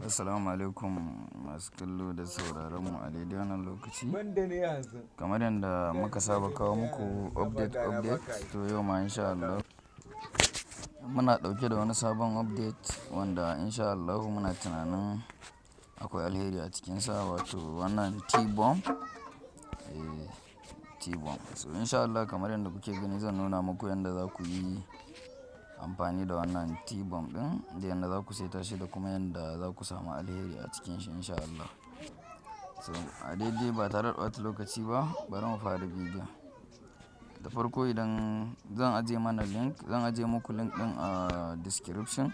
Assalamu alaikum masu kallo da sauraron mu a daidai wannan lokaci. Banda ne yanzu. Kamar yadda muka saba kawo muku update update, to yau ma insha Allah muna ɗauke da wani sabon update wanda insha Allah muna tunanin akwai alheri a cikinsa, wato wannan T-bomb. Eh, T-bomb. So insha Allah, kamar yadda kuke gani, zan nuna muku yadda za ku yi amfani da wannan T-bomb ɗin, da yadda za ku saita shi, da kuma yadda za ku samu alheri a cikin shi insha Allah. So a daidai, ba tare da ɓata lokaci ba, bari mu fara bidiyon. Da farko, idan zan ajiye mana link, zan ajiye muku link ɗin a description.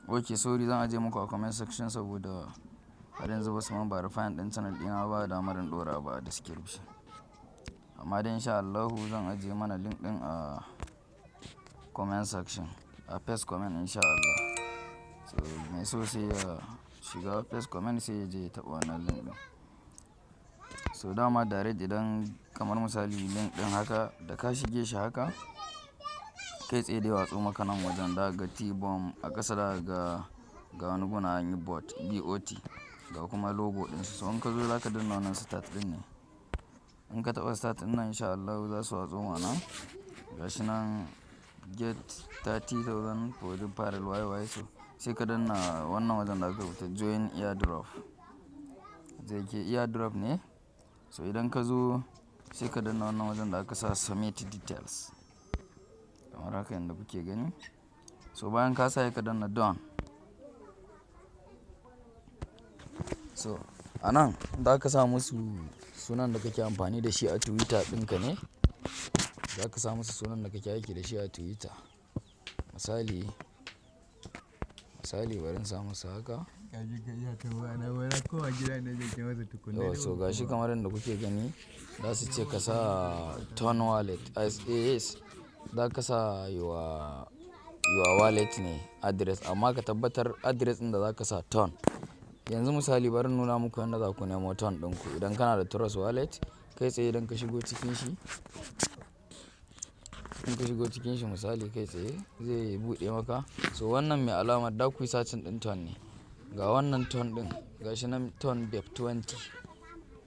Ok, sorry, zan ajiye muku a comment section saboda har yanzu ba su man verifying ɗin channel ɗina ba damar in ɗora ba a description. Amma dai insha Allahu zan ajiye mana link ɗin a comment section, a first comment insha Allah. So mai so sai ya shiga first comment, sai ya je ya taɓa wannan link ɗin. So dama direct idan kamar misali link ɗin haka da ka shige shi haka, kai tsaye dai watso maka nan wajen da ga T-bomb a ƙasa, da ga wani guna an yi bot, BOT, ga kuma logo ɗinsu. So in ka zo, za ka danna wannan start ɗin ne. In ka taɓa start ɗin nan, insha Allahu za su watso ma nan. Ga shi nan, get 30,000 for referral YY. So sai ka danna wannan wajen da aka rubuta join airdrop. Zai ke airdrop ne. So idan ka zo, sai ka danna wannan wajen da aka sa submit details. Kamar haka yanda kuke gani. So bayan ka sa, sai ka danna done. So a nan za ka sa musu sunan da kake amfani da shi a Twitter ɗinka ne. Za ka sa musu sunan da kake aiki da shi a Twitter. Misali, bari in sa musu haka. Kaji ka iya tambaya na wai na koma gida ne zai ce masa tukunna. Yau so gashi, kamar yadda kuke gani, za su ce ka sa TON wallet. Yes, za ka sa your wallet ne address, amma ka tabbatar address ɗin da za ka sa TON. Yanzu misali, bari in nuna muku yanda za ku nemo TON ɗinku. Idan kana da Trust Wallet, kai tsaye idan ka shigo cikin shi, in ka shigo cikin shi misali, kai tsaye zai buɗe maka. So wannan mai alamar da ku yi searching ɗin TON ne. Ga wannan TON ɗin, gashi nan TON BEP20.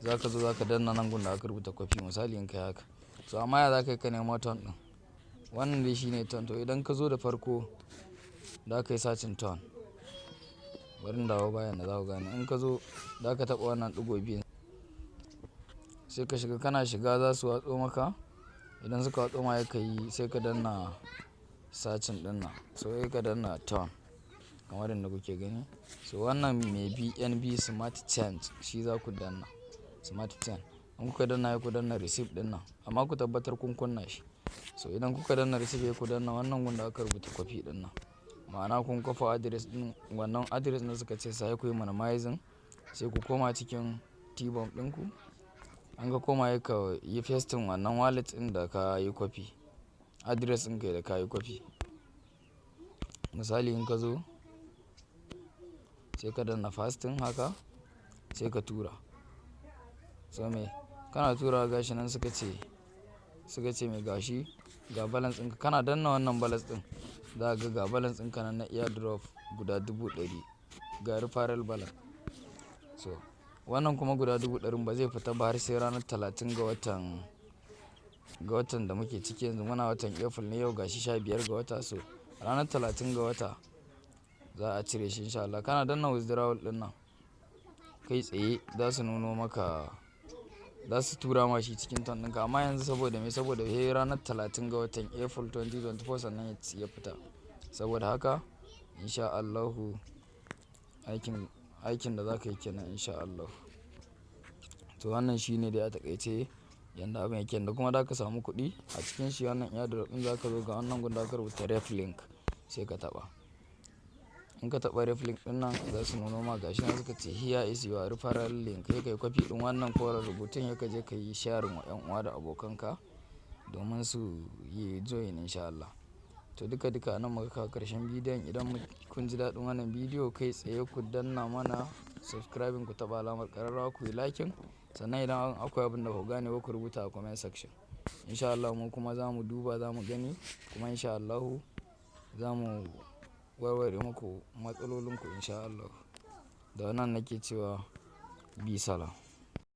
Za ka zo, za ka danna nan gun da aka rubuta copy, misali in kai haka. So amma ya za ka yi ka nemo TON ɗin? Wannan dai shine TON. To idan ka zo, da farko za ka yi searching TON. Bari in dawo baya yanda za ku gane. In ka zo, za ka taɓa wannan ɗigo biyun. Sai ka shiga, kana shiga za su watso maka. Idan suka watso ma, ka yi sai ka danna searching ɗin nan. So sai ka danna TON kamar yadda kuke gani. So wannan mai BNB Smart Chain shi za ku danna. Smart Chain. In kuka danna, sai ku danna receive ɗin nan, amma ku tabbatar kun kunna shi. So idan kuka danna receive, sai ku danna wannan gun da aka rubuta copy ɗin nan. Ma'ana kun kwafa address ɗin, wannan address ɗin suka ce sai ku yi minimizing, sai ku koma cikin T-bomb ɗinku. An ka koma, sai ka yi pasting wannan wallet ɗin da ka yi copy. Address ɗin kai da ka yi copy. Misali, in ka zo, sai ka danna pasting haka, sai ka tura. So me kana tura, gashi nan suka ce mai gashi ga balance ɗinka. Kana danna wannan balance ɗin, za ka ga balance ɗinka nan na airdrop guda 100,000, ga referral balance. So wannan kuma guda 100,000 ba zai fita ba har sai ranar 30 ga watan da muke ciki yanzu. Muna watan April ne yau, gashi 15 ga wata. So ranar 30 ga wata za a cire shi insha Allah. Kana danna withdrawal ɗin nan, kai tsaye za su nuno maka, za su tura ma shi cikin TON ɗinka. Amma yanzu saboda me? Saboda sai ranar 30 ga watan April 2024 sannan ya fita. Saboda haka insha Allahu aikin da za ka yi kenan insha Allahu. To wannan shine dai a taƙaice yanda abin yake, da kuma za ka samu kuɗi a cikin shi wannan airdrop ɗin. Za ka zo ga wannan gun da aka rubuta ref link, sai ka taɓa. In ka taɓa ref link ɗin nan, za su nuno ma, gashi nan suka ce, "Here is your referral link." Sai ka yi copy ɗin wannan koren rubutun, sai ka je ka yi sharing wa 'yan uwa da abokanka domin su yi join insha Allah. To duka duka anan muka kawo ƙarshen bidiyon. Idan kun ji daɗin wannan bidiyo, kai tsaye ku danna mana subscribing, ku taɓa alamar ƙararrawa, ku yi liking. Sannan idan akwai abin da ba ku gane ba, ku rubuta a comment section. Insha Allah mu kuma za mu duba, za mu gani, kuma insha Allahu za mu warware muku matsalolinku in sha Allah. Da wannan nake cewa bi salam.